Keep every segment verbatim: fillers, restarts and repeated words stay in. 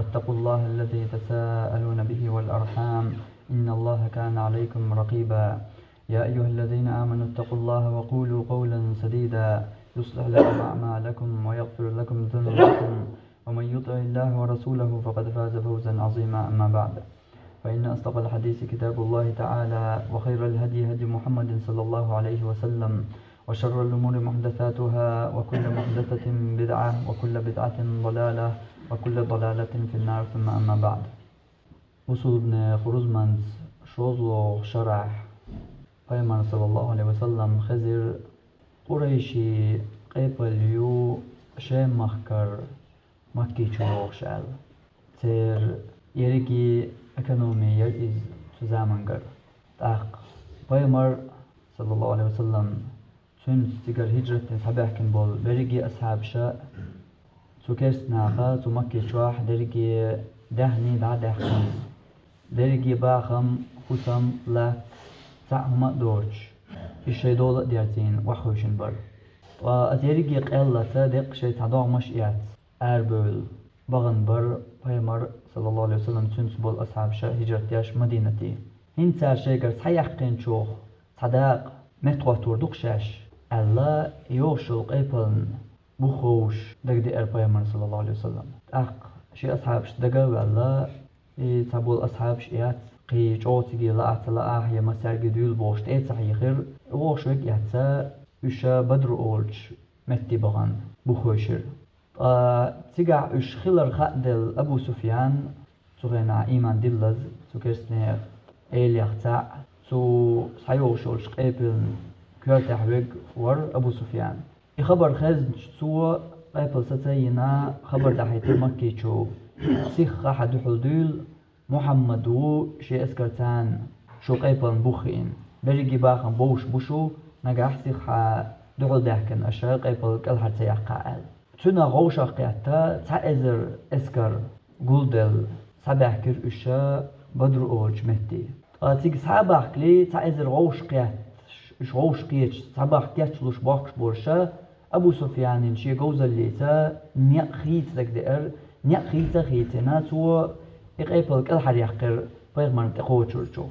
اتقوا الله الذي تساءلون به والأرحام، إن الله كان عليكم رقيبا. يا أيها الذين آمنوا اتقوا الله وقولوا قولا سديدا، يصلح لكم أعمالكم ويغفر لكم ذنوبكم، ومن يطع الله ورسوله فقد فاز فوزا عظيما. أما بعد، فإن أصدق الحديث كتاب الله تعالى، وخير الهدي هدي محمد صلى الله عليه وسلم، وشر الأمور محدثاتها، وكل محدثة بدعة، وكل بدعة ضلالة، وكل ضلالة في النار. ثم أما بعد. Бусулбне хурузманц шозло шарахь Пайхамар саллаллаху алейхи ва саллам хезир Къурайши къепал ю Шем махкар Макки чу йогӀуш аьлла. Церан ерриге экономи яр иза цу замангара. ТӀаккха Пайхамар, саллаллаху алейхи ва саллам, цуьнца цигара хӀиджрат дина схьабаьхкина болу берриге асхьабаша, цу керстанаха, цу Макки чохь дерриге даьхни дӀа а даьхкина, дерриге бахам, хӀусам, латта, цхьаъ хӀума а доцуш, иза шайн дола а дерзийна, охьахевшина бара. Ткъа аса ерриге къеллаца деккъа шайн цхьа догӀмаш а эцна, арабевлла бахана бара Пайхамар, саллаллаху алейхи ва саллам, цуьнца болу асхьабаша хӀиджрат деш Мадинате. ХӀинца цара шайгара схьаяьккхинчух цхьа дакъа меттахӀоттор ду-кх шаьш, аьлла, йогӀуш йолу къепална бух ховшуш дагадеара Пайхамарна, саллаллаху алейхи ва саллам. ТӀаккха шен асхьабашна дага а ваьлла, и цхьаболу асхьабаш а эцна, кхин чӀогӀа цига лаа ца лаахь я массаьрга дуьйла бохуш тӀе а ца хьийхира, вогӀуш верг а эцна, уьш Бадру олучу метте бахана бух хевшира. Ткъа цигахь уьш хилар хааделла Абу Суфьян, цу хенахь ийман диллаза, цу керстанех элех цхьаъ, цу схьайогӀуш йолчу къепална коьртехь верг вара Абу Суфьян. И хабар хезначу цо къепал саца а йина, хабар дахьийтира Макки чу: «Сихха хьан дуьхьал дуьйла, Мухьаммад ву шен эскарца шу къепална бух хиъна. Берриге бахам бовш бу шу, нагахь сихха хьан дуьхьал даьхкина аша къепал кӀелхьара ца яккхахь», — аьлла. Цуьнан вовшах кхетта, цхьа эзар эскар гулделла, схьабаьхкира уьш Бадру олучу метте. Ткъа цига схьа а бахкале, цхьа эзар вовшах кхетта, уьш вовшах кхеташ, цхьа бахка кечлуш бохкуш болуша, Абу Суфьянин шен говзаллица некъ хийца дагадеара, некъ хийца а хийцина, цо и къепал кӀелхьаръяьккхира Пайхамарна тӀекхочурчух.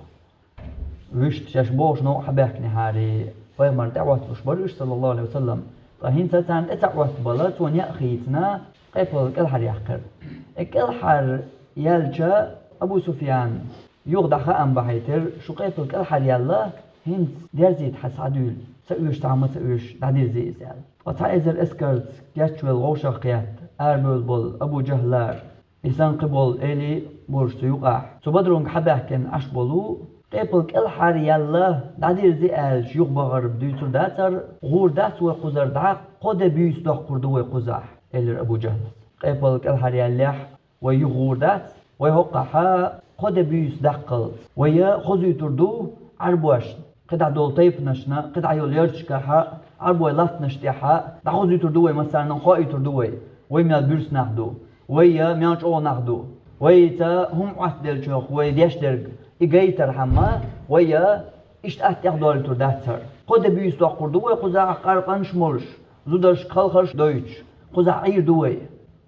Вуьшта шаьш бохуш новкъа хьабаьхкинехьара, Пайхамарна тӀехӀотталуш бара уьш, саллаллаху алейхи ва саллам. Ткъа хӀинца царна тӀе ца Ӏоттабала, цо некъ хийцина, къепал кӀелхьаръяьккхира. И кӀелхьаръяьлча, Абу Суфьян юха дӀа хаам бахьийтира: «Шу къепал кӀелхьаръяьлла, хӀинца дерзийта хьан схьадуьйла, ца оьшу цхьамма ца оьшу, дӀадирзий иза», — аьлла. Ткъа цхьа эзар эскарца кечвелла вовшах кхетта, арабевлла болу Абу Джахьлара, и санна кхин болу элий а болуш цу юкъахь, цу Бадрунга хьабаьхкина Ӏаш болу, къепал кӀелхьаръяьлла, дӀадирзи аьлча, юхабахар дуьйцур дацара, гӀур дац вай кхузара дӀа, кхо де буьйса доккхур ду вай кхузахь, — элира Абу Джахьлас. Къепал кӀелхьаръяьллехь, вай юха гӀур дац, вай хӀокхахь кхо де буьйса даккхалц, вай хозуьйтур ду Ӏарбошна, кхидӀа долу тайпанашна, кхидӀа йолу ярташкахь, Ӏарбойн латтанаш тӀехь дӀахозуьйтур ду вай, массарна а хоуьйтур ду вай, вай мел буьрса нах ду, вай мел чӀогӀа нах ду, вайца хӀума Ӏоттаделлачух вай деш дерг и гайтархьама, вай иштта атта тӀехдолуьйтур дац хӀара. Кхо де буьйса доккхур ду вай кхузахь, къаркъанаш а молуш, зударшка хелхарш а дойтуш, кхузахь Ӏийр ду вай.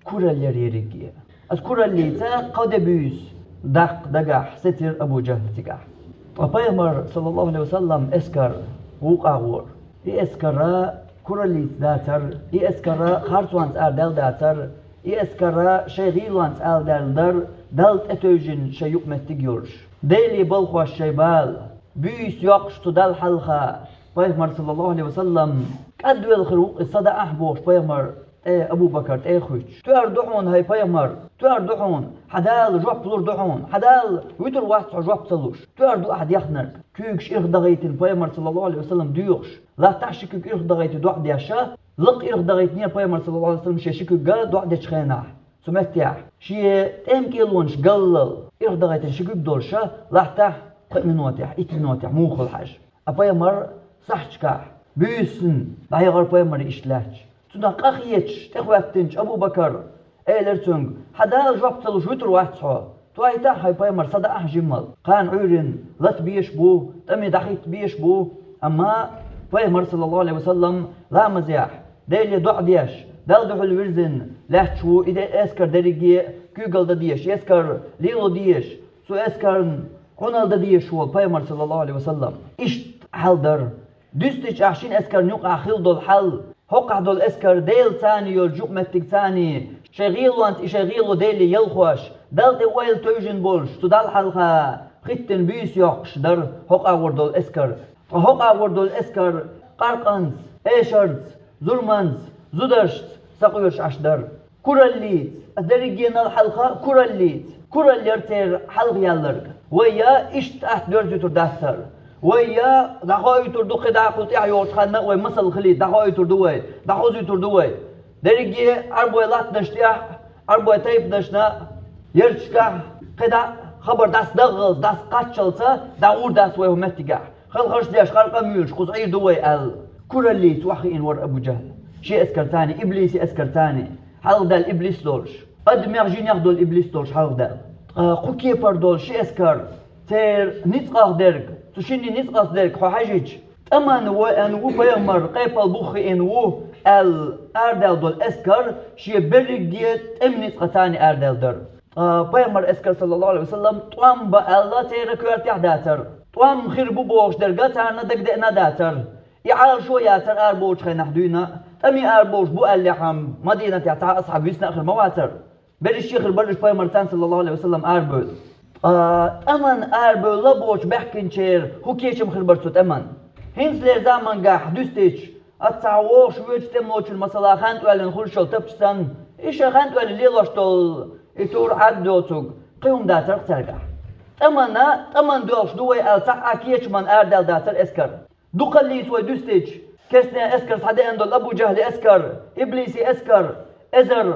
Куралла яра ерриге. Аса кураллица кхо де буьйса даккха дагахь сецира Абу Джахьл цигахь. Ткъа Пайхамар, саллаллаху алейхи ва саллам, эскар вукъа а гӀора. И эскар кураллица дацара, и эскар харцонца арадаьлла дацара, и эскар шайн гӀийлонца арадаьлла дара, Далла тӀетевжина шайн юкъаметтиг йолуш. Деле балхош шайн бала, буьйса йоккхуш цу Далла хьалха, Пайхамар, саллаллаху алейхи ва саллам, кӀадвелла хир ву-кх иза, садаӀахь бохуш, Пайхамар тӀе, Абу Бакар тӀе а хуьттуш: «Тоьар ду хьуна, хӀай Пайхамар, тоьар ду хьуна, хьан Дала жоп лур ду хьуна, хьан Дала вуьтур вац хьо жоп ца луш, тоьар ду ахьа дехнарг». Куьйгаш ирхдахийтина Пайхамар, саллаллаху алейхи ва саллам, доьхуш, латтахь ши куьг ирхдахийти доӀа деш, лакха ирхдахийтинера Пайхамар, саллаллаху алейхи ва саллам, шен ши куьг доӀа дечу хенахь, цу меттехь, шен тӀеман кӀелонаш галлал ирхдахийтина ши куьг долуш, латтахь кхо минотехь, итт минотехь муха хуьлу хьажа. Ткъа Пайхамар сахьташкахь буьйсанна дӀаяхара Пайхамаре иштта лаьтташ. Цунах къахеташ тӀехӀоьттинчу Абу Бакара элира цуьнга: «Хьан Дала жоп ца луш вуьтур вац хьо. Тойтахь, хӀай Пайхамар, садаӀахь жиммал. Кхана Ӏуьйранна лата безаш бу, тӀаме дӀахӀитта безаш бу». Амма Пайхамар, саллаллаху алейхи ва саллам, ламазехь, Деле доӀа деш, Далла дуьхьал вирзина лаьтташ ву, и де эскар дерриге куьйгалла дан дезаш, эскар лело дезаш, цу эскарна Ӏуналла дан дезаш волу пайхамар, саллаллаху Ӏалайхи ва саллам. Иштта хьал дара. Дуьстича ахь шина эскарна юкъахь хилла долу хьал, хӀокхахь долу эскар Делаца а йолчу юкъаметтигца а, шайн гӀелонца и шайн гӀело Деле ялхош, Далла тӀе ойла тевжина болуш, цу Далла хьалха хӀиттина буьйса йоккхуш дара хӀокху агӀор долу эскар. Ткъа хӀокху агӀор долу эскар къаркъанца, эшарца, зурманца, зударшца сакъоьруш Ӏаш дара. Кураллица, аса дерригенал хьалха кураллица. Куралла яра церан хьалха ялларг. Вай я иштта атта доьрзуьйтур дац хӀара. Вай я дӀахоуьйтур ду кхидӀа, кху тӀаьхьа йолчу ханна а вай масал хилийта дӀахоуьйтур ду вай, дӀахозуьйтур ду вай. Дерриге Ӏарбой латтанаш тӀехь, Ӏарбой тайпанашна, ярташкахь кхидӀа хабар дӀасадаххалц, дӀасакхаччалца дӀагӀур дац вай хӀу меттигехь. Халхарш деш, харкъа муьйлуш, кхуза Ӏийр ду вай аьлла, кураллица охьахиъна вара Абу Джахьл. Ши эскарца а, иблиси эскарца а, хьалха даьлла иблис долуш, адамех, жинех долу иблис долуш хьалха даьлла. Ткъа кху кепара долу ши эскар, церан ницкъах дерг, цу шинна ницкъах дерг хьо хьаьжча, тӀаман ву аьлла ву пайхамар, къепал бух хиъна ву аьлла арадаьлла долу эскар шен берриге тӀеман ницкъаца а арадаьлла дара. Ткъа пайхамар эскар, саллаллаху Ӏалайхи ва саллам, тӀом бан аьлла церан коьртехь дацара. ТӀом хир бу бохуш дерг царна дагадеана а дацара. И Ӏалашо а яцара арабовлучу хенахь дуьйна, тӀаме арабовлуш бу аьллехь-м, Мадинатехь цхьа а асхьаб висна а хир ма вацара. Берриш а хир бара уьш пайхамарца, саллаллаху Ӏалайхи ва саллам, арабевлла. Ткъа тӀаман арабевлла а боцуш баьхкинчеран хӀун кечам хир бара цу тӀаман? ХӀинцалера замангахь дуьстича, аса цхьа вогӀуш воьдучу тӀемалочун, масала, хан тӀоьллина хуьлуш йолу тапча санна, и шайн хан тӀоьллина лелош долу и тур Ӏад доцург кхин хӀума дацара-кх цаьргахь. ТӀамана, тӀаман доьлхуш ду вай аьлла, цхьа а кечаман арадаьлла дацара эскар. Дукхаллица вай дуьстича, керстанийн эскар схьадеана долу Абу Джахьли эскар, иблиси эскар, эзар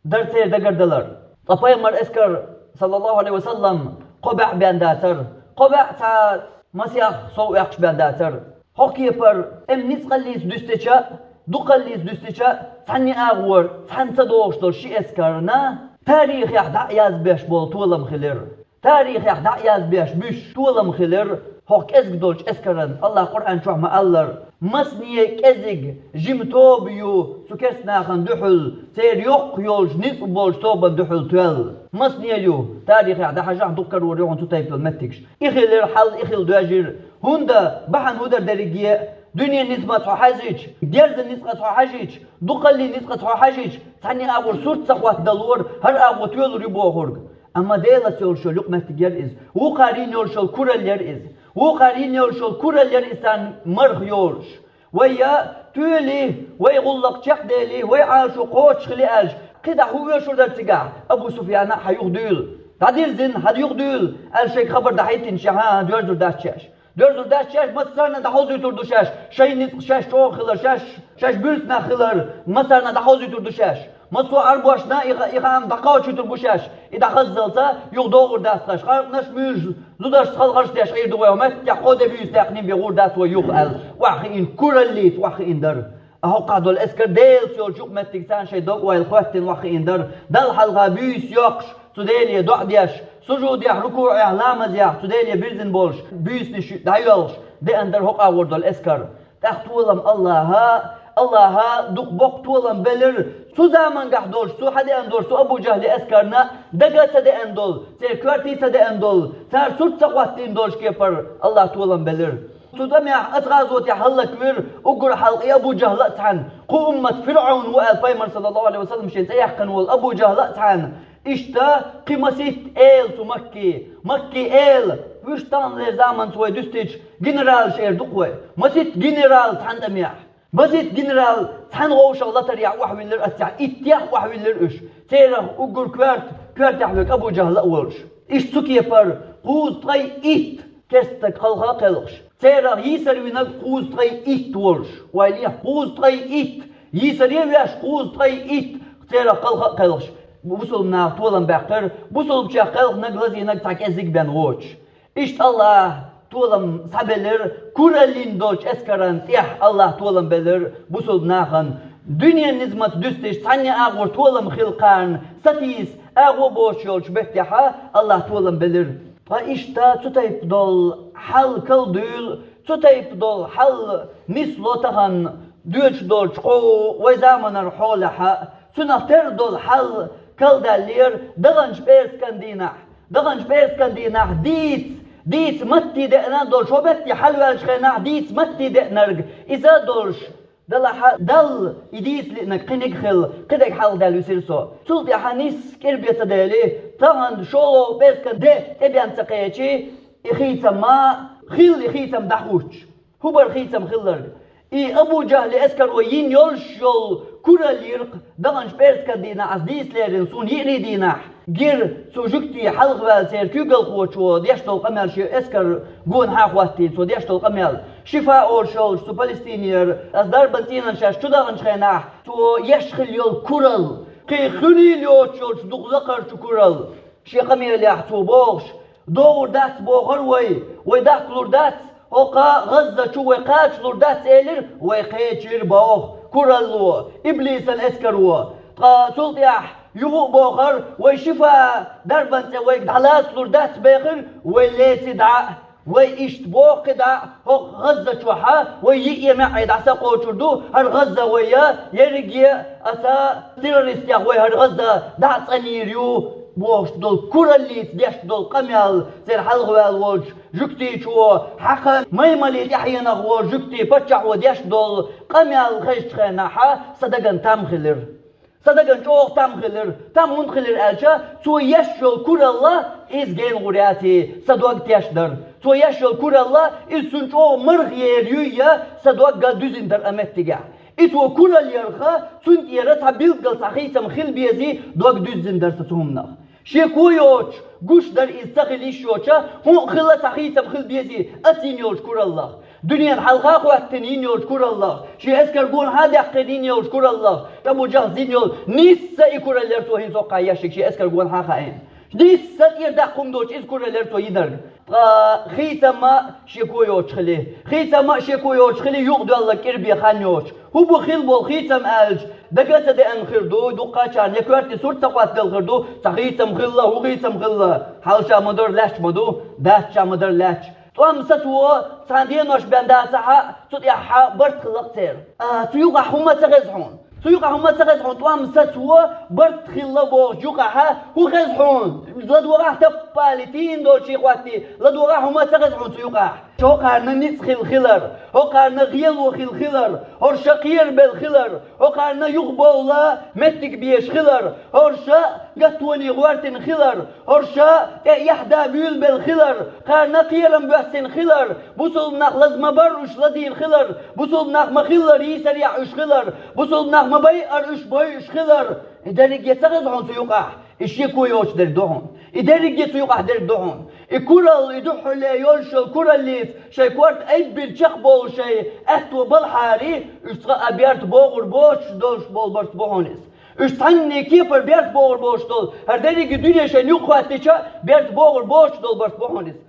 дара церан дагардалар. Ткъа пайхамар эскар, саллаллаху Ӏалайхи ва саллам, кхо бӀе бен дацара. Кхо бӀе цхьа масех сов оьккхуш бен дацара. ХӀокху кепара тӀеман ницкъаллица дуьстича, дукхаллица дуьстича, цхьанна агӀор цхьаьна ца догӀуш долу ши эскарна тарихехь дӀа а язбеш болу толам хилира. Тарихехь дӀа а язбеш буьсуш толам хилира хӀокху кӀезиг долчу эскаран. АллахӀа Къуръан чохь ма-аллара: «Масане кӀезиг жима тоба ю цу керста нахана дуьхьал, церан йоккха йолчу ницкъ болчу тобанна дуьхьал тоьлла». Масане ю, тарихехь дӀахьажахь, дукха карор ю хьуна цу тайпа йолу меттигаш. И хилира хьал, и хила доьжира. ХӀунда бахьана хӀун дара дерриге а? Дуьненан ницкъаца хьо хьаьжча, герзан ницкъаца хьо хьаьжча, дукхаллин ницкъаца хьо хьаьжча, цхьанна агӀор сурт ца хӀоттадалора, хӀара агӀо тоьлур ю бохург. Амма Делаца йолуш йолу юкъаметтиг яра иза. Вукхара йина йолуш йолу куралла яра иза. Вукхара йина йолуш йолу куралла яра иза царна марха йолуш. Вай я тоьлий, вай гӀуллакх чекхдалий, вай Ӏалашо кхочушхилий аьлча, кхидӀа хӀун оьшур дара цигахь? Абу Суфьяна а хьан юхадуьйла, дӀадирзина хьан юхадуьйла аьлла шайга хабар дӀахӀиттина шаьш, хьан доьрзур дац шаьш. Доьрзур дац шаьш, массарна дӀахьовзуьйтур ду шаьш, шайн ницкъ шаьш чӀогӀа хилар, шаьш, шаьш буьрса нах хилар, массарна дӀахьовзуьйтур ду шаьш. Массо а Ӏарбошна и ха-, и хаам дӀакхачуьйтур бу шаьш, и дӀахаззалца юха догӀур дац тхаьш. Харкъанаш муьйш, зударшца халхарш деш Ӏийр ду вай, хӀо меттехь кхо де буьйса даьккхина бен гӀур дац вай юха аьлла, охьахиъна, кураллица охьахиъна дара. А хӀокхахь долу эскар Делаца йолчу юкъаметтигца шайн дог-ойла хӀоттина охьахиъна дара. Далла хьалха буьйса йоккхуш, цу Деле доӀа деш, сужудехь, рукуӀехь, ламазехь цу Деле бирзина болуш, буьйсанаш дӀайоьлхуш деана дара хӀокху агӀор долу эскар. ТӀаккха толам АллахӀа, АллахӀа дукха боккха толам белира. Цу замангахь долуш, цу хьадеана долуш, цу Абу Джахьли эскарна дага а ца деана долу, церан коьртий ца деана долу, цара сурт ца хӀоттийна долуш кепара АллахӀа толам белира. Цу тӀамехь, оцу гӀазотехь хӀаллаквира уггар хьалха и Абу Джахьл а цхьаьна, кху уммат ФирӀавн ву аьлла пайхамар, саллаллаху Ӏалайхи ва саллам, шен цӀе яьккхина волу Абу Джахьл а цхьаьна, иштта кхин маситта эла цу Макки, Макки эла, вуьш таханлера заманца вай дуьстича, генералаш эр ду-кх вай. Маситта генерал цхьана тӀамехь. Маситта генерал цхьана вовшах латарехь охьавиллира, аццехь иттех охьавиллира уьш. Церах уггар коьрта, коьртехь верг Абу Джахьл а волуш. Иштта цу кепара кхузткъе итт керста стаг кхалха а кхелхаш. Церах йийсар винарг кхузткъе итт волуш. Ойла е, кхузткъе итт. Йийсаре а веш, кхузткъе итт церах кхалха а кхелхаш. Бусулба наха толам баьккхира, бусулбачех кхелхинарг, лазийнарг цхьа кӀеззиг бен воцуш. Иштта АллахӀа толам схьабелира, кураллин долчу эскаран тӀехь АллахӀа толам белира бусулба нахана. Дуьненан низамца дуьстича, цхьанне агӀор толам хила кхарна сатийса агӀо боцуш йолчу меттехьа АллахӀа толам белира. Ткъа иштта цу тайпа долу хьал калдуьйла, цу тайпа долу хьал нисло тахана доьдуш долчу кху вай заманара хьолехьа, цунах тера долу хьал кхелдаьллера даханчу пӀераскан дийнахь. Даханчу пӀераскан дийнахь дийца, дийца матте деана долуш, хӀокху метте хьалаваьллачу хенахь дийца матте деанарг иза долуш, делахь а Далла и дийца лиънарг кхиниг а хилла, кхидерг хьалха даьлла висира со. Цул тӀаьхьа нийсса кӀира бен ца дели, тахана шолгӀа пӀераскан де тӀебен ца кхечи, и хийцам ма хилла, и хийцам дӀахӀуттуш. ХӀун бара хийцам хилларг? И Абу-ЖахӀлан эскаро йина йолуш йолу куралла йира-кх даханчу пӀераскан дийнахь, ас дийца лерина суна йиъни дийнахь. Гира цу жуьгтийн хьалхаваьлла церан куьйгалхочо деш долу къамел, шен эскар гонахьа а хӀоттийна цо деш долу къамел. Шифа олуш йолчу цу Палестинера, ас дарбан цӀийнан шаьш чу даханчу хенахь, цо еш хилла йолу куралла, кхин хуьлийла йоцуш йолчу дукха лакхарчу куралла. Шен къамелехь цо бохуш: «ДогӀур дац, бохура вай, вай дахкалур дац, хӀокху ГӀазза чу вай кхачалур дац», — элира, вай кхечира, боху куралло, иблисан эскаро. Ткъа цул тӀаьхьа юха а бохура: «Вай шифа дарбан цӀе вайга дӀалацалур дац», — бехира, вай леци дӀа. Вай иштта боху кхидӀа, хӀокху ГӀазза чохь а вай йиъ е маьӀӀе дӀа са кхочур ду, хӀара ГӀазза вай я, ерриге а аса террористех вай хӀара ГӀазза дӀа а цӀанйийр ю, бохуш долу кураллица деш долу къамел церан хьалхаваьлла волчу жуьгтичо, хьакха Маймали тӀаьхьенах волу жуьгти паччахьо деш долу къамел хезачу хенахь а сан дагана там хилира. Сан дагана чӀогӀа там хилира. Там хӀунда хилира аьлча, цо еш йолу куралла иза генагӀур яций, сан дог тешна дара. Цо еш йолу куралла иза цунна чӀогӀа марха ер юй я, сан догга дуьзина дара а меттигехь. И цо куралла ярх, цунна тӀера цхьа билггал цхьа хийцам хила безий, дог дуьззина дара сан цу хӀуманах. Шеко йоцуш, гуш дара иза ца хила йиш йоцуша, хӀун а хилла цхьа хийцам хила безий, аса йина йолчу кураллах. Дуьненан хьалха а хӀоттийна йина йолчу кураллах, шен эскар гонахьа а даьккхина йина йолчу кураллах, Абу-ЖахӀлас йина йолу, нийсса и куралла яра цо хӀинца хӀокху ешшиг шен эскар гонахьа а хаийна. Нийсса тӀера даккха хӀума доцуш иза куралла яра цо йинарг. Ткъа хийцамма а шеко йоцуш хили. Хийцамма а шеко йоцуш хили, юкъадоьлларг кӀира бен хан йоцуш. ХӀун бу хила болу хийцам аьлча, дага а ца деана хир ду, дуккхачарна я коьрте сурт ца хӀоттаделла хир ду, цхьа хийцам хилла, хӀун хийцам хилла, хьалха ма дара, лаьтташ ма ду, даьтташ ма дара, лаьтташ. ТӀом сацо цхьана денош бен дацахь а, цу тӀехь барт хилла-кх церан. А, цу юкъахь хӀума ца хеза хьуна. Цу юкъахь хӀума ца хеза хьуна, тӀом сацо барт хилла бохучу юкъахь хӀун хеза хьуна? ЛадогӀахь таппали, тийна долчий хӀоттий, ладогӀахь хӀума ца хеза хьуна цу юкъахь. ХӀокхарна ницкъ хила хилар, хӀокхарна гӀело хила хилар, хӀорш кхерабелла хилар, хӀокхарна юхабовла меттиг беш хилар, хӀорш гаттоне гӀоьртина хилар, хӀорш тӀе эхь дан буьйлабелла хилар, кхарна кхерам боьссина хилар, бусулба нах лаза ма бара уьш лазийна хилар, бусулба нах ма хиллара йийсарехь уьш хилар, бусулба нах ма байара уьш бойуш хилар. И дерриге ца хеза хьуна цу юкъахь? И шеко йоцуш дерг ду хьуна. И дерриге цу юкъахь дерг ду хьуна. И куралла, и дуьххьарле йолуш йолу кураллица шайн корта айббина чекхбовлу шайн аьтто балхьари, уьш цкъа а берта богӀур боцуш долуш болу барт бу хьуна иза. Уьш цхьанне кепара берта богӀур боцуш долу, хӀара дерриге дуьне шайна юкъахӀоьттича, берта богӀур боцуш долу барт бу хьуна иза.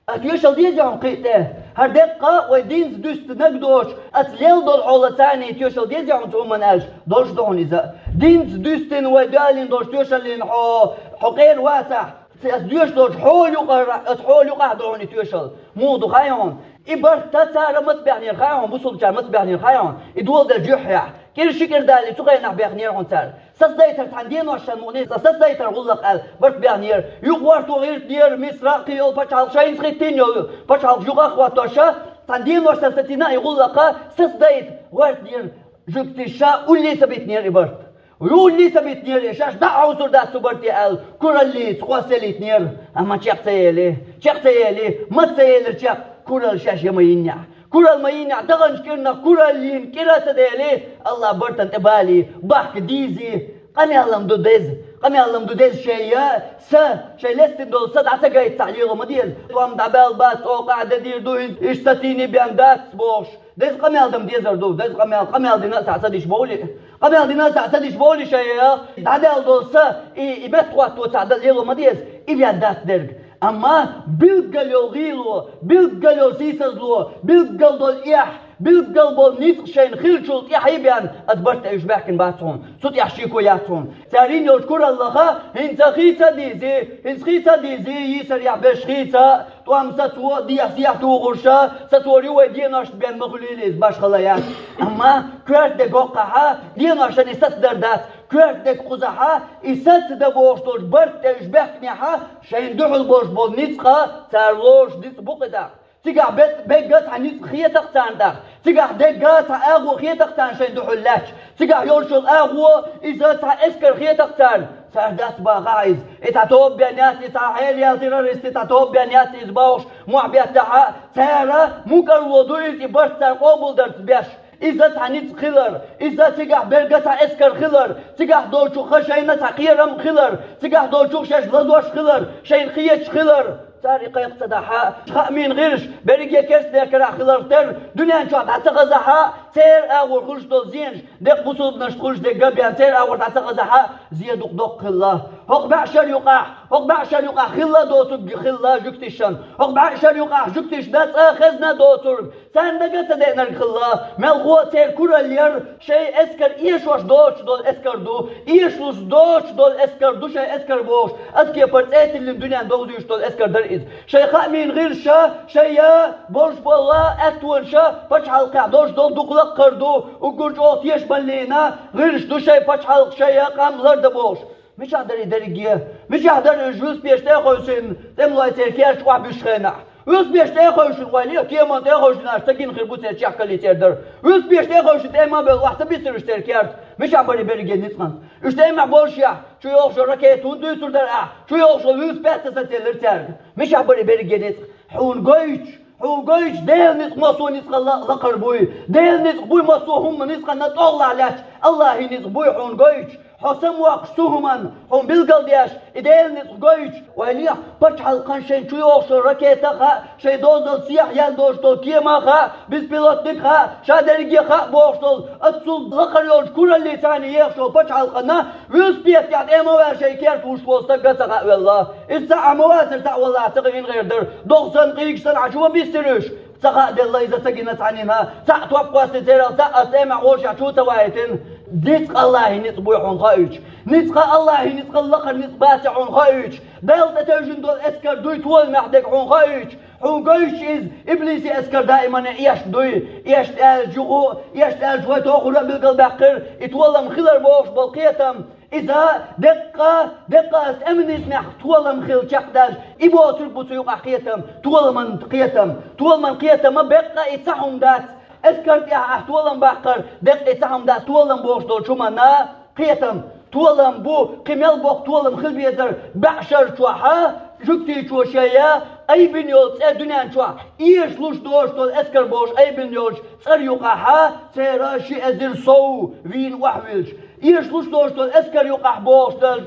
Ас тоьшалла дезий хьуна кхин а тӀе? ХӀара деккъа вай динца дуьстинарг доцуш, ас лелла долу хьолаца а тоьшалла дезий хьуна цу хӀуманна аьлча, долуш ду хьуна иза. Динца дуьстина вай доьллина долчу тоьшаллина хьо, хьо къера вацахь, ас доьшуш долчу хьола юкъара, ас хьола юкъахь ду хьуна и тоьшалла. Муха ду хаьий хьуна? И барт цара маца баьхнера хаьий хьуна, бусулбачара маца баьхнера хаьий хьуна? И доладелчу юьххьехь. КӀира ши кӀира далий, цу хенахь баьхнера хьуна цара. Сацадайтар цхьана деношна мукъане, сан сацадайтар гӀуллакх аьлла, барт баьхнера. Юкъа ворто гӀиртинера, Мисра а кхин йолу пачхьалкх шайнца хӀиттийна йолу пачхьалкх юкъа а хӀоттош, цхьана деношна сацийна и гӀуллакх, сацадайта гӀоьртинера жуьгтий, ша уллий ца битинера и барт. Уллий ца битинера, шаьш дӀа а хьовсур дац цу барте аьлла, кураллица къоссаелийтинера. Амма чекх ца ели, чекх ца ели, маца ца елира чекх, куралла шаьш я ма йинехь. Куралла ма йинехь, даханчу кӀирнах куралла йина кӀира а ца дели, АллахӀ бартана тӀе балий, бахка дийзий, къамел-м ду деза, къамел-м ду деза шайн я, са, шайн лестина долу са дӀа ца гайта цхьаъ лело ма деза. ТӀом дӀабаьлла бац, оха къахьа де дийр ду, хӀинца иштта сацийна бен дац бохуш. Деза къамел дан дезар ду, деза къамел, къамел дина а цхьаъ ца диш бовлий? Къамел дина а цхьаъ ца диш бовлий шайн я? ДӀадаьлла долу са, и, и меттахӀотто цхьаъ дан лело ма деза, и вен дац дерг. Амма билггал йолу гӀийло, билггал йолу сийсазло, билггал долу эхь, билггал болу ницкъ шайна хиллачул тӀаьхьа бен, аса барт тӀе уьш баьхкина бац хьуна, цу тӀехь шеко яц хьуна. Цара йина йолчу кураллаха, хӀинца хийца а дийзи, хӀинца хийца а дийзи, йийсарехь берш хийца, тӀом сацо, дехьа-сехьа тухуш, сацор ю вай, деношна бен ма хуьлийла иза, башхалла яц. Амма коьрта де гоккхахь, деношна и сацадар дац. Коьрта дерг кхузахьа, и саца дан бохуш долчу барт тӀе уьш баьхкинехьа, шайна дуьхьал болуш болу ницкъ а, цара лоруш ницкъ бу кхидӀа. Цигахь бе-, бегга цхьа ницкъ хетах царна тӀаккха. Цигахь дегга цхьа агӀо хетах царна шайн дуьхьал лаьтташ. Цигахь йолуш йолу агӀо, иза цхьа эскар хетах царна. Цара дац бахахь иза. И цхьа тоба бен яц, и цхьа хьел ял террорист, и цхьа тоба бен яц иза бохуш, мохь беттахьа, цара мукӀарло ду иза, и барт царна къобалдарца беш. Иза цхьа ницкъ хилар, иза цигахь берга цхьа эскар хилар, цигахь долчуха шайна цхьа кхерам хилар, цигахь долчух шаьш лазош хилар, шайна кхеташ хилар. Цара и кхайкха ца дахьа, хаамийн гӀирсаш берриге керстанехь карахь хиларх терра, дуьнен чохь дӀа ца хазахьа, церан агӀор хуьлуш долу зенаш, декъа бусулбанашна хуьлуш дерг а бен, церан агӀор дӀа ца хазахьа, зен дукха доккха хилла. ХӀокху бӀешар юкъахь, хӀокху бӀешар юкъахь хилла доцург хилла жуьгтишна, хӀокху бӀешар юкъахь жуьгтишна цкъа хезна доцург, царна дага ца деанарг хилла, мелхо а церан куралла яра, шайн эскар эшош доцуш долу эскар ду, эшалуш доцуш долу эскар ду шайн эскар бохуш, аса кепара цӀе тиллина дуьненна довзуьйтуш долу эскар дара иза. Шайн хаамийн гӀирсаша, шайн я болуш болу аьттонаш а пачхьалкхехь долуш долу дукха лакхара ду, уггар чӀогӀа тешамаллина гӀирсаш ду шайн пачхьалкх, шайн я къам лардан бохуш. Мичахь дара и дерриге? Мичахь дара уьш велосипедаш тӀе а хевшина, тӀемалой церан керташ охьабуьссучу хенахь? Велосипедаш тӀе а хевшина, ойла, кеман тӀе а хевшина, аш ца гина хир бу церан чехкалли церан дара. Велосипедаш тӀе а хевшина, тӀема а бевлла, охьа ца бисира уьш церан керта? Мичахь бара и берриге ницкъ? Уьш тӀемехь болушехь, чу йогӀуш йолу ракета хӀунда дуьйцур дара ахь? Чу йогӀуш йолу велосипед ца сацелира цаьрга. Мичахь бара и берриге ницкъ? Хьуна гойтуш, хьуна гойтуш, Делан ницкъ массо а ницкъалла лакхара буй. Делан ницкъ буй массо а хӀумма ницкъанна тӀехула лаьтташ, Аллахьан ницкъ буй хьуна гойтуш. Хьо самавоккхуш цу хӀуманна, хьуна билгалдеш, и Делан ницкъ гойтуш. Ойла, пачхьалкхан шайн чу йогӀуш йолу ракета а хаьа, шайн дозалла сехьа яьлла долуш долу кема а хаьа, беспилотник а хаьа, ша дерриге а хаьа бохуш долу, аса цул лакхара йолчу кураллица цхьаьна ехаш йолу пачхьалкхана велосипед тӀехь тӀе ма ваьлла шайн керта вуьсуш волу стаг а ца хаьа велла. Иза цхьаъ ма вацара, цхьаъ валлахь ца гина гӀертара. ДогӀа санна, къийга санна, Ӏа чу ма биссира уьш. Ца хаьа делла, иза ца гина цхьаннина, цхьаъ топ кхоьссина церан, цхьаъ аса тӀемехь волушехь чу ца ваийтина. Ницкъ Аллахьан ницкъ буй хьуна хоуьйтуш. Ницкъ Аллахьан ницкъалла лакхара ницкъ бац хьуна хоуьйтуш. Далла тӀетевжина долу эскар дуй толамехь дерг хьуна хоуьйтуш. Хьуна гойтуш иза, иблисан эскар даимана эшна дуй. Эшна аьлча юха, эшна аьлча вай тохура а билгалбаьккхира, и толам хилар бохуш болу кхетам. Иза деккъа, деккъа аса тӀеман ницкънех толам хила чекхдаьлча, и боцург бу цу юкъахь кхетам, толаман кхетам. Толаман кхетама беккъа и цхьа хӀума дац. Эскар тӀехь ахь толам баккхар, деккъа и цхьа хӀума дац, толам бохуш долчу хӀуманна кхетам. Толам бу, кхин мел боккха толам хила безара, бӀешар чохьа, жуьгтичо шайя айбина йолу цӀе дуьнен чохь, эшалуш доцуш долу эскар бохуш айбина йолчу цӀар юкъахьа, церан ши эзар сов вийна охьавуьлуш. Эшалуш доцуш долу эскар юкъахь бохуш долу,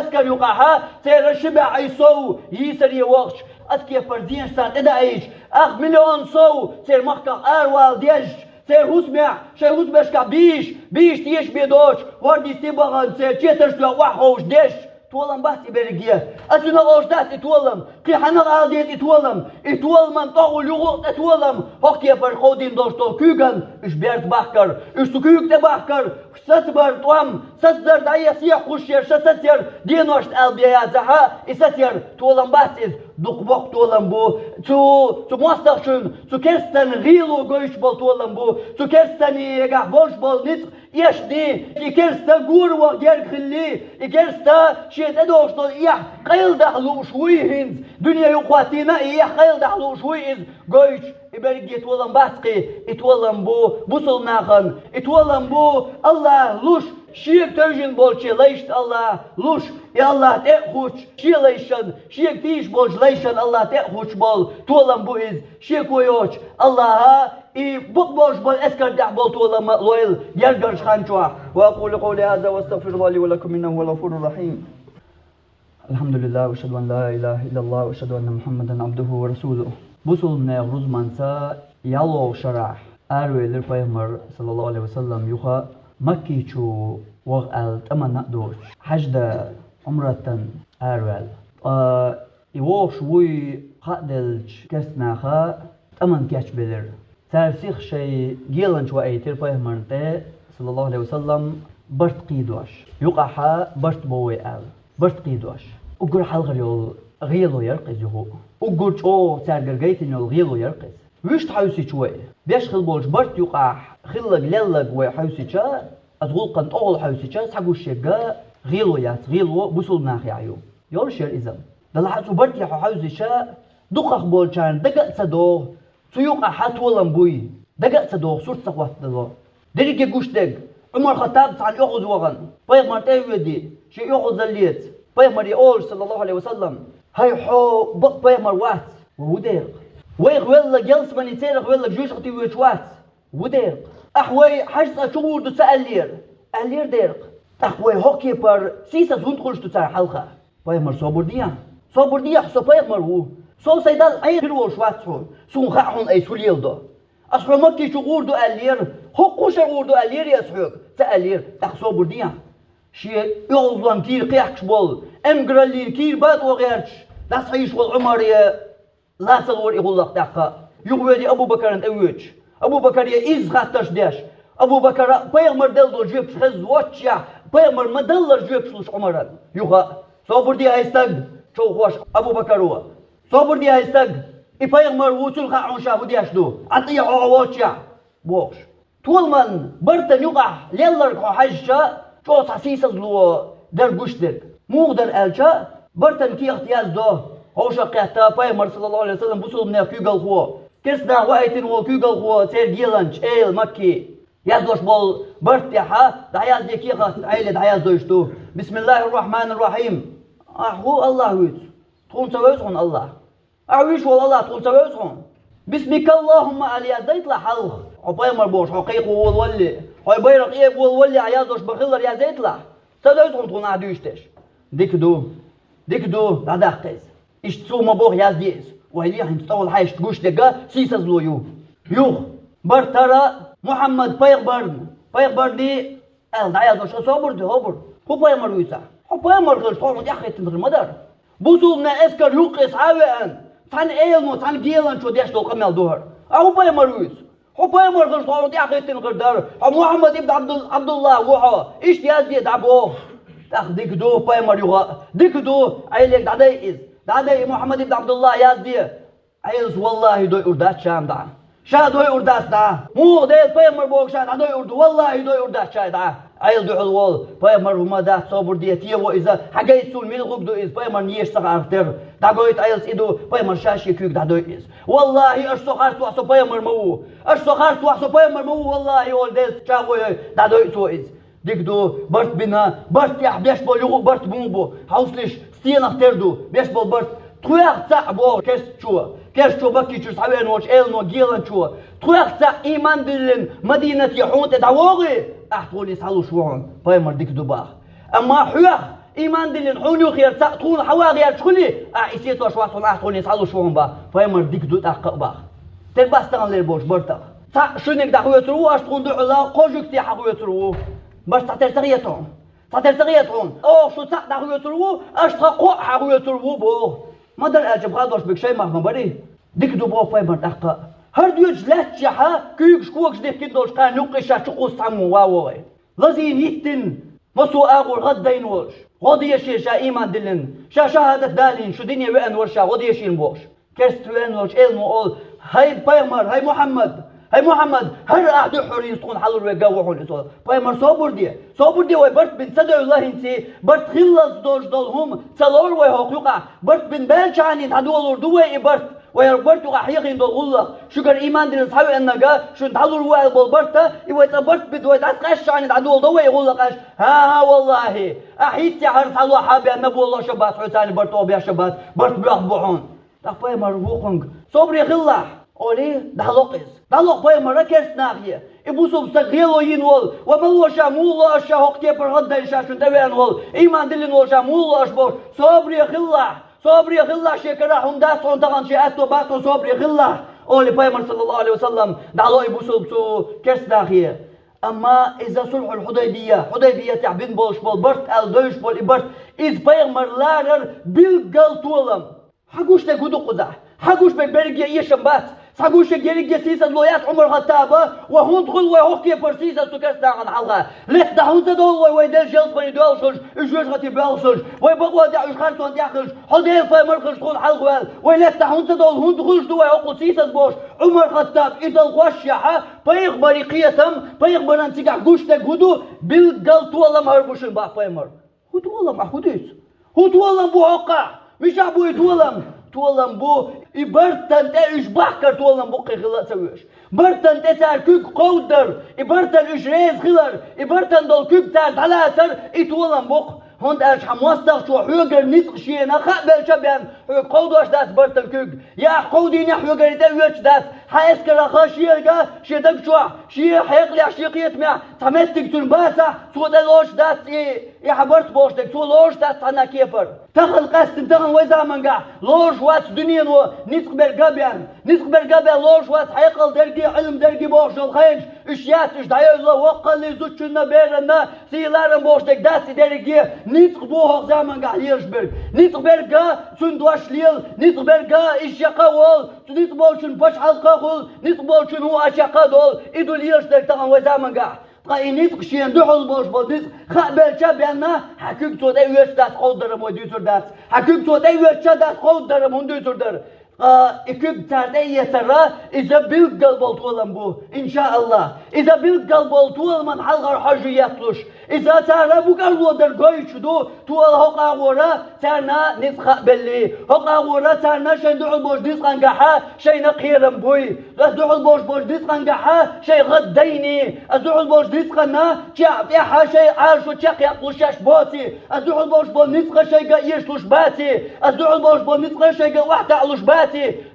эскар юкъахьа, церан ши бӀе сов йийсаре вахча, аса кепара зенаш царна тӀедаийча, ах миллион сов церан махках аравала дезча, церан хӀусамехь, шайн хӀусамашкахь бийш, бийш тешаме доцуш, хӀордийсте бахана церан четарш тоьхна охьаховша дезча, толам бац и берриге. Аса цуьнан олуш дац и толам, кхин хьанах ала деза и толам, и толаман тӀехула юха а тӀе толам, хӀокху кепара кховдийна долуш долу куьйган уьш берда бахкар, уьш цу куьйга тӀе бахкар, сацабар тӀом, сацадар дӀаэца сехьа кхуссуш яра, ша сацаяр, деношна ала бен яцахьа, и сацаяр толам бац иза, дукха боккха толам бу. Цу, цу мостагӀчун, цу керстанан гӀело гойтуш болу толам бу, цу керстанехь болуш болу ницкъ эшний, и керста гора ваха герга хилли, и керста шен тӀедогӀуш долу эхь къайладахьа лууш вуй хӀинца, дуьне юкъахӀоттийна и эхь къайладахьа лууш вуй иза гойтуш. И берриге толам бац кхин, и толам бу бусулба нахана, и толам бу Аллаха луш, шега тевжина болчу лайшна Аллаха луш, и Аллаха тӀе а хӀуттуш, шен лайшна, шега тийша болчу лайшна Аллаха тӀе а хӀуттуш болу толам бу иза, шеко йоцуш Аллаха, и бакъболуш болу эскар тӀехь болу толам а лойла гергарчу хан чохь. وأقول قولي هذا وأستغفر الله لي ولكم إنه هو الغفور الرحيم. الحمد لله وأشهد أن لا إله إلا الله وأشهد أن محمدا عبده ورسوله. Бусулбанех рузманца ялхолгӀа шарахь аравелира пайхамар, саллаллаху алейхи ва саллам, юха Макки чу ваха аьлла тӀаманна а доцуш, хьаьжда Ӏумраттан араваьлла. Ткъа и вогӀуш вуй хааделлачу керстанаха тӀаман кечбелира. Цара сиха шайн геланча ваийтира пайхамарна тӀе, саллаллаху алейхи ва саллам, барт кхийдош. Юкъахьа барт бо вай аьлла. Барт кхийдош. Уггар хьалхара йолу гӀело яра-кх иза юха. Уггар чӀогӀа цаьргара гайтина йолу гӀело яра-кх иза. Вуьшта хьаьвсича вай, беш хила болчу барт юкъахь хилларг, лелларг вай хьаьвсича, Аса гӀулакхана тӀехула хьовсича, цхьа гуш ерг гӀело яц, гӀело бусулба нахехь ю. Йолуш яра иза. Делахь а цу барте хьо хьовсича, дукхах болчарна дага а ца догӀу, цу юкъахь хьан толам буй, дага а ца догӀу, сурт ца хӀоттадало. Дерриге гуш дерг, Ӏумар-Хаттаб цхьаьна оьгӀаз вахана, пайхамар тӀе а воьдий, шен оьгӀазаллица, пайхамаре олуш, саллаллаху Ӏалайхи ва саллам: «ХӀай хьо бакъ пайхамар вац, ва ву декъа? Вайх велларг ялсамане церах велларг жоьжахати воьдуш вац, ву декъа? Ахь вай хьажцӀа чу гӀур ду ца аьллера?» Аьллера декъа. «ТӀаккха вай хӀокху кепара сийсаз хӀунда хуьлуш ду цара хьалха?» Пайхамар: «Собар дехьа. Собар дехьа, со пайхамар ву. Со сайн Далла Ӏен хир волуш вац хьуна. Суна хаьа хьуна айса хӀун леладо. Аса хьо Макки чу гӀур ду аьллера, хӀокху шарахь гӀур ду аьллера аса хьоьга, ца аьллера, тӀаккха собар дехьа». Шен оьгӀазлонан кийра кхехкаш болу, эмгараллин кийра батӀо гӀерташ, дӀасахьийзаш волу Ӏумаре лацалла вара и гӀуллакх тӀаккха. Юхаведи Абу-Бакарна тӀе воьдуш, Абу-Бакаре изза хаттарш деш, Абу-Бакара пайхамар делла долу жоьпаш хезна воццушехь, пайхамар ма-даллара жоьпаш луш Ӏумаран юха: «Собар де, хӀай стаг», — човхош Абу-Бакаро. «Собар де, хӀай стаг, и пайхамар ву, цунна хаьа хьуна ша хӀун деш ду, Ӏа тӀе хьо волччехь», — бохуш. Толаман бартан юкъахь лелларг хьо хьаьжча, чӀогӀа цхьа сийсазло дара гуш дерг. Муха дара аьлча, бартан кехат яздо, хьошалгӀа кхетта пайхамар, саллаллаху Ӏалайхи ва саллам, бусулбанех куьйгалхо, керстанаха ваийтина волу куьйгалхо, церан геланча, эла Макки. Яздеш болу барт тӀехь дӀаязде кехат, Ӏеле дӀаяздойш ду: «Бисмиллахир-рахманир-рахим». Ахь хӀун Аллах вуьйцу? Тхуна ца вевза хьуна Аллах? Ахь вуьйш волу Аллах тхуна ца вевза хьуна? «Бисмикаллахумма» аьлла яздайталахь хьалха, хьо пайхамар бохуш хьо кхайкхо волавалале, хьо байракх эго волавалале ахь яздеш бан хилар яздайталахь. Ца девза хьуна тхуна ахь дуьйцуш дерш? Дика ду. Дика ду, дӀадаккха иза. Иштта цо ма боху, яздо иза. Вай лехьанца тӀехула хьаьжча гуш дерг сийсазло ю. Юха, барт тара Мухьаммад пайхамарна, пайхамарний аьлла дӀаяздеш, собар де, хӀобар. ХӀун пайхамар вуьйцу ахь? Хьо пайхамар хилча, тхо хьуна тӀаьхьахӀиттина хир ма дара. Бусулбанех эскар юккъе схьа а веана, цхьана элано, цхьана геланчо деш долу къамел ду хӀара. Ахь хӀун пайхамар вуьйцу? Хьо пайхамар хилча, тхо хьуна тӀаьхьахӀиттина хир дара. Хьо Мухьаммад ибн Абдул-, Абдуллах ву хьо. Иштта яздо дӀа боху. ТӀаккха дика ду, пайхамар юха а. Дика ду, Ӏелега дӀадайа иза. ДӀадайа, Мухьаммад ибн Абдуллах яздо. Ӏелас валлахӀи дойур дац ша-м дӀа. Ша дойур дац дӀа. Муха Делан пайхамар боху ша дӀадойур ду, валлахӀи дойур дац ша дӀа. Ӏела дуьхьал волу, пайхамар хӀума дац, собар де, тӀе во иза, хьагайта суна мила гӀуг ду иза, пайхамарна езаш ца хаарх тера. ДӀагойту Ӏелас и ду, пайхамар ша шен куьйга дӀадойу иза. Валлахи, аша со харцвахь, со пайхамар ма ву. Аша со харцвахь, со пайхамар ма ву, валлахи, олу Делан чӀагӀо йой, дӀадойу цо иза. Дика ду, барт бина, барт тӀехь беш болу юха а барт муха бу, хьовсалаш, стенах тера ду, беш болу барт. Тхоьх цхьаъ боху керстачо, керстачо Маккичуьра схьавеана волчу элано, геланчо. Тхоьх цхьаъ ийман диллина Мадинате хьуна тӀе дӀавогӀий, ахь тхуна схьалуш ву хьуна, пайхамар дика ду баха. Амма хьоьх, ийман диллина хьуна юххера цхьаъ тхуна хьавагӀа гӀерташ хуьлий, ахь и сецош вац хьуна, ахь тхуна схьалуш ву хьуна баха, пайхамар дика ду тӀаккха а баха. Тера бац таханлера болчу бартах. Цхьаъ шуьниг дӀахоьцур ву, аша тхуна дуьхьала кхо жуьгти хьахоьцур ву. Баш цхьатера ца хета хьуна? Цхьатера ца хета хьуна? Оха шу цхьаъ дӀахоьцур ву, аша тхан кхоъ хьахоьцур ву, боху. Ма дара аьлча, бахьа долуш берг шайн мах ма барий? Дика ду боху пайхамар тӀаккха а. ХӀара доьдуш лаьттачехьа, куьйгаш когаш дихкина долчу кхана юккъе ша чу кхуссу цхьаммо ван вогӀий. Лазийна йиттина, массо а агӀор гӀаддайна волуш, гӀо дешийла ша ийман диллина, ша шахӀадат далийна, шу дине веана вара ша, гӀо дешийла бохуш. Керста веана волчу элано олу: «ХӀай пайхамар, хӀай Мухьаммад, хӀай Мухьаммад, хӀара ахь дуьххьара хӀинца тхуна хьалур вега ву хьуна иза». Пайхамар, собар де, собар де, вай барт бина ца девлла хӀинца, барт хиллалц долуш долу хӀума ца лору вай хӀокху юкъахь, барт бина баьлчахьана дӀадолур ду вай и барт. Вай хӀара барт юкъахь хьехийна долу гӀуллакх, шуьгара ийман диллина схьавеаннарг, шуна дӀалур ву аьлла болу барт, и вай цкъа барт бина вай дӀасакъаьстчахьана дӀадолу ду вай и гӀуллакх аьлча, хӀан-хӀа, валлахӀи, ахь хӀинцца хӀара схьалохьа бен наболош а бац, хьоьца бартӀо беш а бац, барт боьхна бу хьуна. ТӀаккха пайхамар вукхунга: «Собаре хилалахь», — олий, дӀалокъу иза. ДӀалокъу пайхамара керста нахе. И бусулба стаг гӀело йина волу, ва ма ло ша, муха ло аша ша хӀокху кепара гӀаддайна ша шуна тӀевеана волу, ийман диллина волу ша муха ло аша бохуш, собаре хилалахь. Собаре хилалахь, шен карахь хӀума дац хьуна тахана, шен аьтто бац хьуна, собаре хилалахь, олий пайхамар, саллаллаху Ӏалайхи ва саллам, дӀало и бусулба цу керста нахе. Амма иза сулхьул Хьудайбия, Хьудайбиятехь бина болуш болу барт аьлла девзаш болу и барт, иза пайхамар ларар билггал толам. Хьан гуш дерг хӀун ду кхузахь? Хьан гуш берг берриге эшам бац? Цхьа гуш ерриге сийсазло яц Ӏумар-Хаттаба, ва хӀунда хуьлу вай хӀокху кепара сийсаз цу керстанахана хьалха? Лаьтта дӀа хӀунда ца довлу вай, вай делла желтмани доьлхуш, уьш жоьжахати боьлхуш, вай бакъо тӀехь уьш харцонна тӀехь хилча, хьо Делан пайхамар хилча тхуна хьалха ваьлла, вай лаьтта дӀа хӀунда ца довлу, хӀунда хуьлуш ду вай хӀокху сийсаз бохуш, Ӏумар-Хаттаб, и далхош яхьа, пайхамаран цигахь гуш дерг хӀун ду, билггал толам хӀара бу шуна бах пайхамар. ХӀун толам, ахь хӀун дуьйцу? ХӀун толам бу хӀокхахь? Мичахь бу и толам? Толам бу, и бартан тӀе уьш бахкар толам бу кхин хила а ца веш. Бартан тӀе цара куьг кховдадар, и бартан уьш реза хилар, и бартан долу куьг цара дӀалацар, и толам бу-кх. ХӀунда аьлча хьан мостагӀчо хьоьгара ницкъ шена хаа белча а бен, хьоьга кховдош дац бартан куьг. Я ахь кховдийнехь хьоьгара и тӀе оьцуш дац, хьан эскархо шега, шен даг чохь, шен хьекъалехь, шен кхетамехь цхьа меттиг цуьнан бацахь, цо тӀе лоруш дац и, и хьан барт бохуш дерг, цо лоруш дац цхьанна кепара. Тахана къаьстина, тахана вай замангахь лоруш вац дуьнено ницкъ берг а бен. Ницкъ берг а бен лоруш вац хьекъал дерг а, Ӏилма дерг а бохуш долу хенаш, уьш яц, уьш дӀайовзо воккхаллий, зудчунна, беранна, сий-ларам бохуш дерг дац и дерриге, ницкъ бу хӀокху замангахь лелаш берг. Ницкъ берг а цуьнан дош лела, ницкъ берг а иза чекх а волу, цу ницкъ болчун пачхьалкх а хуьлу, ницкъ болчун хӀун а чекх а долу, и ду лелаш дерг тахана вай замангахь. Ткъа и ницкъ шена дуьхьал болуш болу ницкъ хаа белча а бен, хьан куьг цо тӀе оьцуш дац кховдадар-м вай дуьйцур дац. Хьан куьг цо тӀе оьцуш а дац кховдадар-м хӀунда дуьйцур дара? Ткъа и куьг цара тӀе эцар, иза билггал болу толам бу, иншааллахӀ. Иза билггал болу толаман хьалхара хьожа етталуш. Иза цара букъарло дар гойтуш ду, ту ала хӀокху агӀора царна ницкъ хаа белли. ХӀокху агӀора царна шайн дуьхьал болчу ницкъангахьа шайна кхерам буй. Ас дуьхьал болуш болчу ницкъангахьа шайн гӀад дайни. Ас дуьхьал болчу ницкъанна чехь тӀехьа шайн Ӏалашо чекхъяккхалуш шаьш боций. Ас дуьхьал болуш болу ницкъа шайга эшалуш баций. Ас дуьхьал болуш болу ницкъа шайга охьатаӀалуш баций.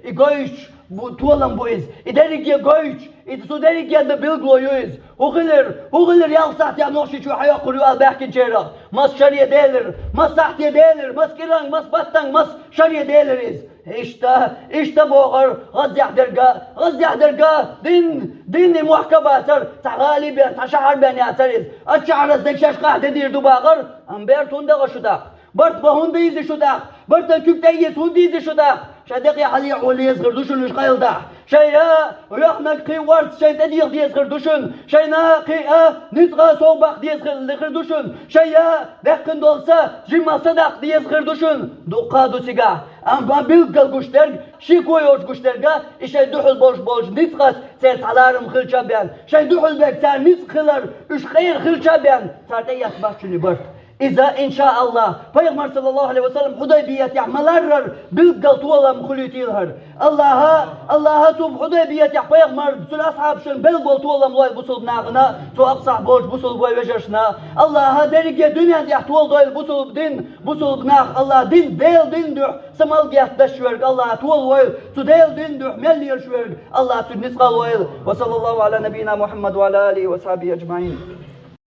И гойтуш бу, толам бу иза. И дерриге гойтуш, и цу дерригенна билгало ю иза. ХӀун хилира, хӀун хилира ялх сахьтехь Нохчийчу хьайоккхур ю ала баьхкинчерах? Мас шаре делира, мас сахьте делира, мас кӀиранг, мас баттанг, мас шаре делира иза? Иштта, иштта бохура, гӀаззехь дерг а, гӀаззехь дерг а, дин, дин и мохк а бацара, цхьа гӀали бен, цхьа шахьар бен яцара иза. Аччахьарас дерг шаьш къахь де дийр ду бахара, амма берт хӀунда дагӀа шу тӀаккха? Барт бан хӀунда дийзи шу тӀаккха? Бартан куьг тӀе а йица хӀунда дийзи шу тӀаккха? Шайн декъе хьалаехьа леза хир ду шуна уьш къайладахь. Шайн а, йоьхнарг кхин орца шайн тӀедеха деза хир ду шуна. Шайна кхин а, ницкъа сов баккха деза хир, хир ду шуна. Шайн а, даьккхина долу са, жимма са даккха деза хир ду шуна. Дуккха а ду цигахь. Амма билггал гуш дерг, шеко йоцуш гуш дерг а, и шайн дуьхьал болуш болчу ницкъаца церан цхьа ларам хилча а бен. Шайн дуьхьал берг цара ницкъ хилар, уьш къера хилча а бен, цара тӀеэцна бац шуна и барт. Иза, иншааллахӀ, пайхамар, саллаллаху Ӏалайхи ва саллам, Хьудайбиятехь ма-ларрара билггал толам хуьлуьйтийла хӀара. АллахӀа, АллахӀа цу Хьудайбиятехь пайхамар, цуьнан асхьабашна белла болу толам лойла бусулба нахана, цу Акъсахь болчу бусулба вай вежаршна. АллахӀа дерриге дуьнен тӀехь толадойла бусулба дин, бусулба нах, АллахӀа дин, Делан дин дуьхьа са мел гетташ верг АллахӀа толавойла, цу Делан дин дуьхьа мел лелаш верг АллахӀа цуьнан ницкъ а лойла. Ва саллаллаху Ӏала набийина Мухьаммад ва Ӏала алихи ва асхьабихи аджмаӀин.